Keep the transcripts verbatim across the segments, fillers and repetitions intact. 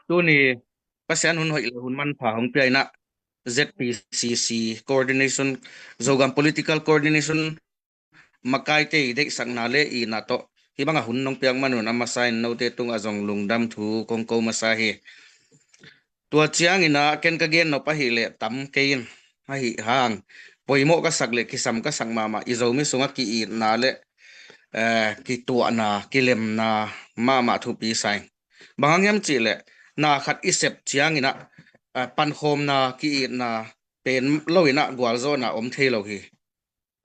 Tuni Pasian hun hoih le hun manpha hong pia in ah, Z P C C coordination, Zogam political coordination, makaite i deihsakna le itna tawh hih banga hun nong piak man un a masa in note tungah zong lungdam thu kong ko masa hi. Tua ciangin ah ken ka gen nop ahih leh tam kei in, ahi hang poimawh ka sak le kisam ka sak mahmah i Zomi sungah ki-itna le, eh, kituahna, kilemna mahmah thupi sa ing. Bang hang hiam cih leh na khat i sep ciangin ah, eh, pankhawmna, ki-itna pen lo in ah gualzawhna om thei lo hi.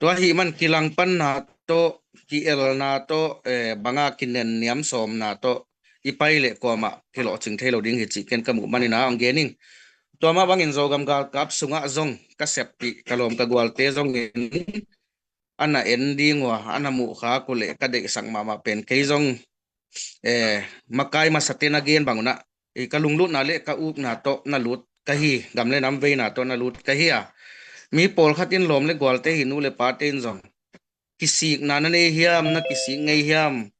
Tua ahih man kilangpanna tawh, ki-elna tawh, eh, banga kinenniam sawmna tawh i pai leh kuamah kilawhcing thei lo ding hi cih ken ka muh manin ah hong gen ing. Tua mah bangin Zogam galkap sungah zong ka seppih ka lawm ka gualte zongin a na en ding uh a, a na muhkhak uh leh ka deihsak mahmah pen kei zong, eh, makai masate na gen bang un ah, eh, ka lunglutna le ka ukna tawh na lut ka hi, gam le nam veina tawh na lut ka hi a. Mi pawlkhat in lawm le gualte hi, nu le pate in zong kisikna na nei hiam, na kisik ngei hiam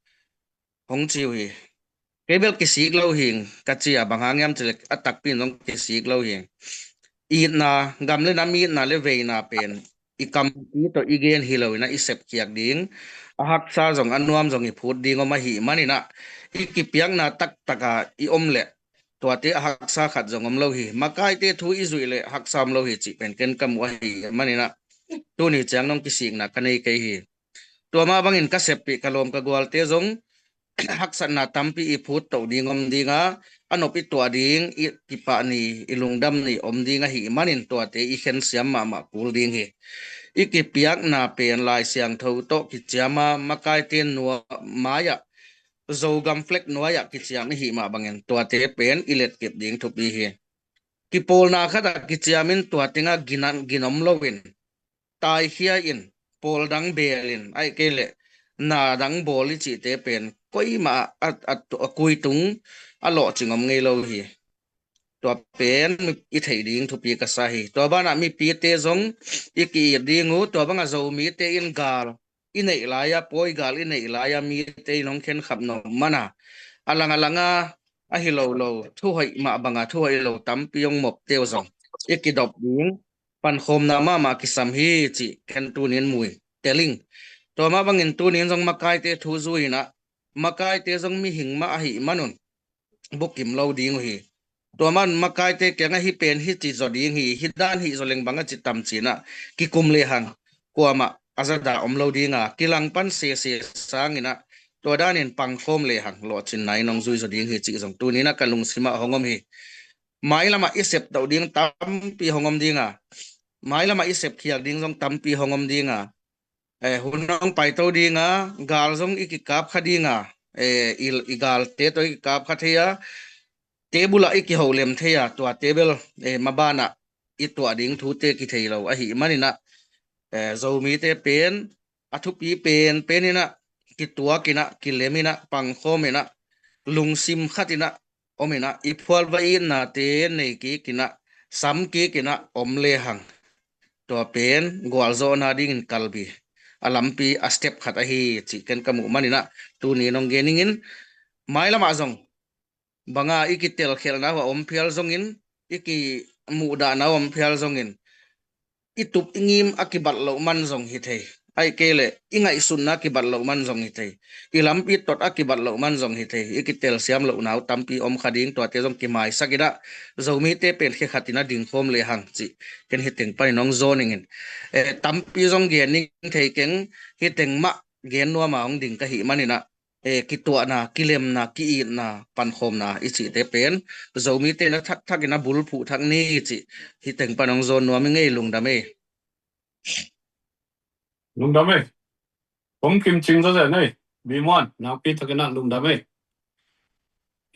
hong ci uh hi. Kei bel kisik lo hing ka ci a, bang hang hiam cih leh a takpi in zong kisik lo hing. Itna, gam le nam itna le veina pen i kampi tawh i gen hi lo in ah i sepkhiak ding, a haksa zong a nuam zong i phut ding om ahih manin ah, i kipiakna taktaka i om leh tuate a haksa khat zong om lo hi. Makaite thu i zuih leh haksa om lo hi cih pen ken ka muh ahih manin ah, tuni ciang nong kisikna ka nei kei hi. Tua mah bangin ka seppih ka lawm ka gualte zong haksatna tampi i phut toh ding om ding a, a nop i tuah ding, i kipah ni, i lungdam ni om ding ahih manin tuate i khensiam mahmah kul ding hi. I kipiakna pen Lai Siangtho tawh kiciam a, makaite nuai-ah, Zogam flag nuai-ah kiciam i hih mah bangin tuate pen i letkip ding thupi hi. Kipawlna khat ah kiciam in tua tengah gin, gin om loin, taikhia in, pawl dang beel in, ahih kei leh na dang bawl i cihte pen koimah a, a, a, a kuitung a lawhcing om ngei lo hi. Tua pen i theih ding thupi ka sa hi. Tua banah mipite zong i ki-it ding uh, tua bangah Zomite in gal i neih lai-a, pawi gal i neih lai-a mite in hong khenkhap nop mana, a lang a langa ahi lo lo, thuhoih mah banga thuhoih lo tampi hong mopte uh zong i kidop ding, pankhawmna mahmah kisam hi cih ken tunin mui tel ing. Tua mah bangin tunin zong makaite thu zui in ah, makaite zong mihing mah ahih manun bukim lo ding uh hi. Tua man makaite kiangah hih pen hih ci zaw ding hi, hih dan hih zaw leng bang a ci tam ci in ah kikum lehang kuamah a zada om lo ding a, kilangpan sese sangin ah tua danin pangkhawm lehang lawhcinna in hong zui zaw ding hi cih zong tunin ah ka lungsimah hong om hi. Mailamah i sep toh ding tampi hong om ding a, mailamah i sepkhiak ding zong tampi hong om ding a, eh, hun hong paito ding a, gal zong i kikapkha ding a, eh, i, i galte tawh i kikapkha thei a, te bulah i kiholem thei a, tuate bel, eh, mabanah i tuah ding thute kithei lo ahih manin ah, eh, Zomite pen a thupi pen pen in ah kituak in ah, kilem in ah, pangkhawm in ah, lungsim khat in ah om in ah, i phual va itnate nei kik in ah, sam kik in ah om lehang, tua pen gualzawhna dingin kalbi a lampi a step khat ahi cih ken ka muh manin ah tuni nong gen ning in, mailamah zong banga i kitelkhialhna uh a om phial zongin, i kimuhdahna uh a om phial zongin, i tup i ngim a kibat loh man zong hi thei, ahih kei leh i ngaihsutna a kibat loh man zong hi thei, i lampi tot a kibat loh man zong hi thei, i kitelsiam lohna uh tampi om kha ding, tuate zong kimaisak in ah, Zomite pen khe khat in ah dingkhawm lehang cih ken hih teng panin hong zawn ning in, eh, tampi zong gen ning thei keng, hih teng mah gen nuam a hong ding ka hih manin ah, eh, kituahna, kilemna, ki-itna, pankhawmna i cihte pen Zomite na thakthak in a bulphuh thak ni cih hih teng pan hong zawn nuam ing ei. Lungdam ei. Lungdam ei. Kong kimcing zazen ei. Bimuan, nakpi takin ah lungdam ei.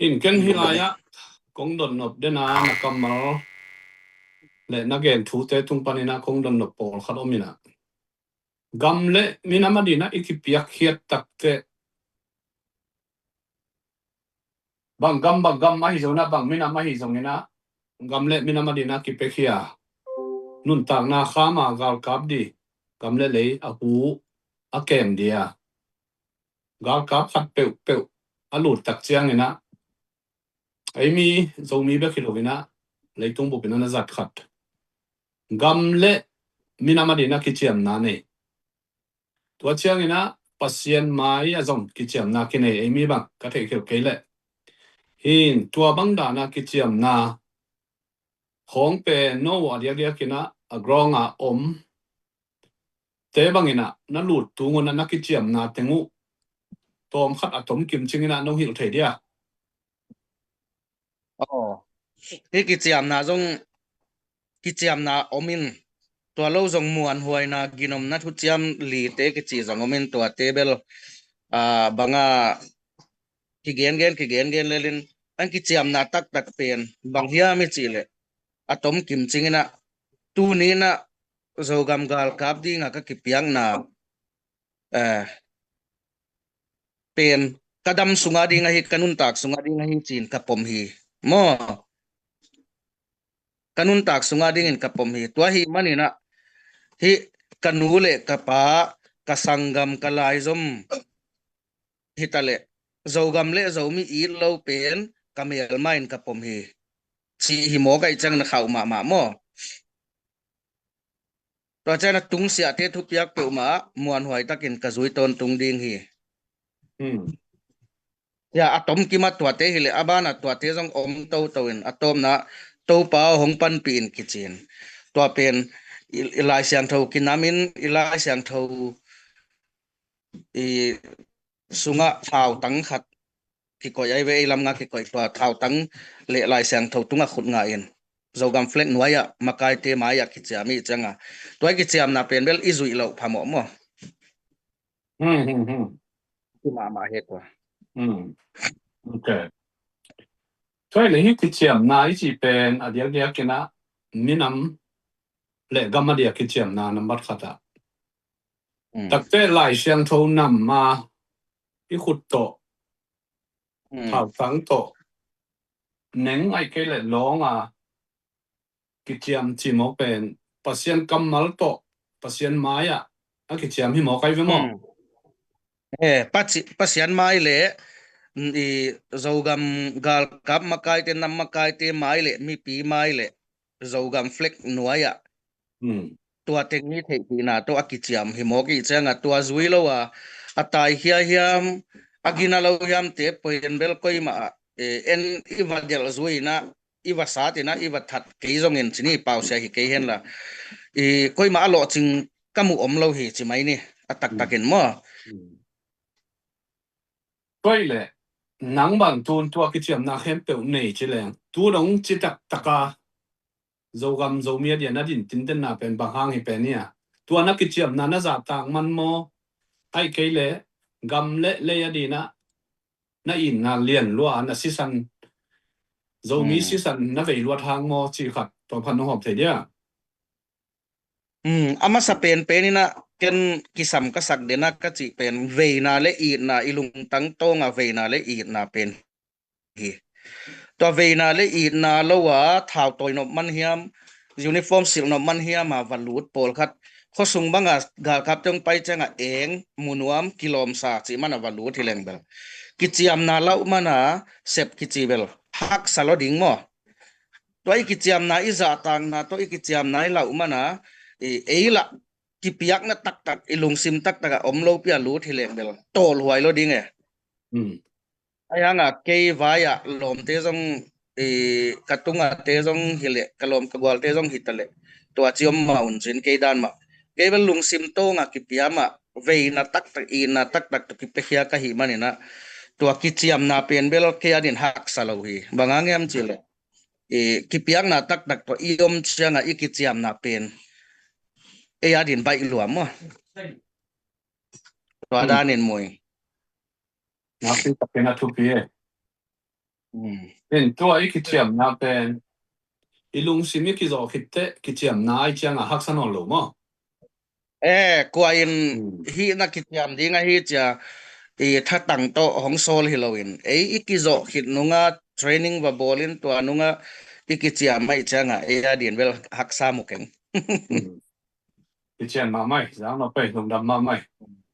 In ken hih lai-ah kong dotnop den a, na kammal le na gen thute tung panin ah kong dotnop pawlkhat om in ah, gam le minam adingin ah i kipiakkhiat takteh, bang gam bang gam ahi zongin ah, bang minam ahi zongin ah, gam le minam adingin ah kipiakhia, nuntakna kham a galkap ding, gam le lei a hu a kem ding a, galkap khat peuhpeuh a lut tak ciangin ah, Ei mi Zomi bek hi lo in ah, leitung bup in ah na zat khat, gam le minam a ding ah kiciamna nei. Tua ciangin ah Pasian mai ah zong kiciamna kinei ei mi bang ka theih khial kei leh. Hi in tua bang dan ah kiciamna khawng pen no a diakdiak in ah a ground ah om te bang in ah na lut tung un ah na kiciamna teng uh tawm khat a tom kim cing in ah nong hilh thei dia? Aw, hih kiciamna zong, kiciamna om in, tua lo zong muanhuaina, ginomna thuciam lite kici zong om in, tuate bel, ah, bang a kigengen, kigengen lel in, an kiciamna taktak pen bang hiam i cih leh, a tom kim cing in ah, tuni in ah Zogam galkap ding a ka kipiakna, eh, pen ka dam sung a ding ahi, ka nuntak sung a ding ahi ci in ka pom hi. Maw, ka nuntak sung a ding in ka pom hi. Tua ahih man in ah, hih ka nu le ka pa, ka sanggam, ka laizom hi ta leh, Zogam le Zomi it lo pen ka melma in ka pom hi, cih hi mawk ahih ciang na khauh mahmah maw? Tua ciang a tungsiahte thupiak peuhmah ah muanhuai takin ka zui tawntung ding hi. Hmm. Ya, a tom kim ah tuate hi leh, a ban ah tuate zong om toto in, a tawpna Topa aw hong panpih in kici in. Tua pen i, i Lai Siangtho kinam in, i Lai Siangtho i sungah thautang khat kikoih ahi ve, ei lam nga kikoih, tua thautang le Lai Siangtho tungah khut ngah in, Zogam flag nuai ah makaite mai ah kiciam i ciang a, tua i kiciamna pen bel i zuih loh phamawh maw? Hmm, hmm, hmm. Hi mahmah hi tua. Hmm. Ok. Tua hi leh hih kiciamna i cih pen a diakdiak in ah minam le gam a dia kiciamna nambat khat ah. Hmm. Takte Lai Siangtho nam a i khut tawh, hmm, thautang tawh, neng ahih kei leh lawng a kiciam cih mawk pen Pasian kammal tawh, Pasian mai ah a kiciam hi mawk ahi ve maw? Hmm. Eh, Pasi-, Pasian mai le, mm, i Zogam galkap makaite, nam makaite mai le, mipi mai le, Zogam flag nuai ah. Hmm. Tua teng hi theihpihna tawh a kiciam hi mawk i ciang a, tua zui lo a, a taikhia hiam, a gina lo hiam te poi in bel koimah ah, eh, en i va delh zui in ah, i va sat in ah, i va that kei zongin cini pausia hi kei hen la, i koimah a lawhcing ka mu om lo hi ci mai ni, a taktak in maw? Hmm. Tua hi leh nang bang tun tua kiciamna khempeuh nei ci leng, tu dong ci taktak a Zogam Zomi a dia na din tintenna pen bang hang hi pen hia? Tua na kiciamna na zahtak man maw? Ahih kei leh gam le lei a ding ah na itna lian lua, na sisan, Zomi, hmm, sisan na vei luat hang maw cih khat, tua phat nong hawm thei dia? Hmm, a masa penpen in ah ken kisam ka sak den a ka cih pen veina le itna, i lungtang tawng a veina le itna pen hi. Tua veina le itna lo a thau tawi nop man hiam, uniform silh nop man hiam a va lut pawlkhat, khuasung bang a galkapte hong pai ciang a eng, mu nuam, kilawmsa cih man a va lut hi leng bel, kiciamna lauh man a sep kici bel haksa lo ding maw? Tua i kiciamna, i zahtakna tawh i kiciamna i lauh man a, i, ei lah kipiakna taktak, i lungsim taktak a om lopi a lut hi leng bel tawlhuai lo ding e. Hmm. Ahi hang a kei vai ah lawmte zong, i, ka tung a te zong hi leh, ka lawm ka gualte zong hi ta leh, tua ci om mah un cin kei dan mah. Kei bel lungsim tawng a kipia mah, veina taktak, itna taktak tawh kipiakhia ka hih man in ah, tua kiciamna pen bel kei a din haksa lo hi. Bang hang hiam cih leh, i, kipiakna taktak tawh i om ciang a i kiciamna pen ei a din baih lua maw? Tua, hmm, dan in mui. Nakpi takin a thupi e. Hmm. In tua i kiciamna pen, i lungsim i kizawh khit teh kiciamna ahih ciang a haksa nawn lo maw? Eh, kua in, hmm, hih na kiciam ding ahi ci a, i thatang tawh hong sawl hi lo in, ei i kizawh khit nung a training va bawl in, tua nung a i kiciam ahih ciang a ei a din bel haksa mu keng. Hmm. Kician mahmah e, zang nop e, lungdam mahmah e.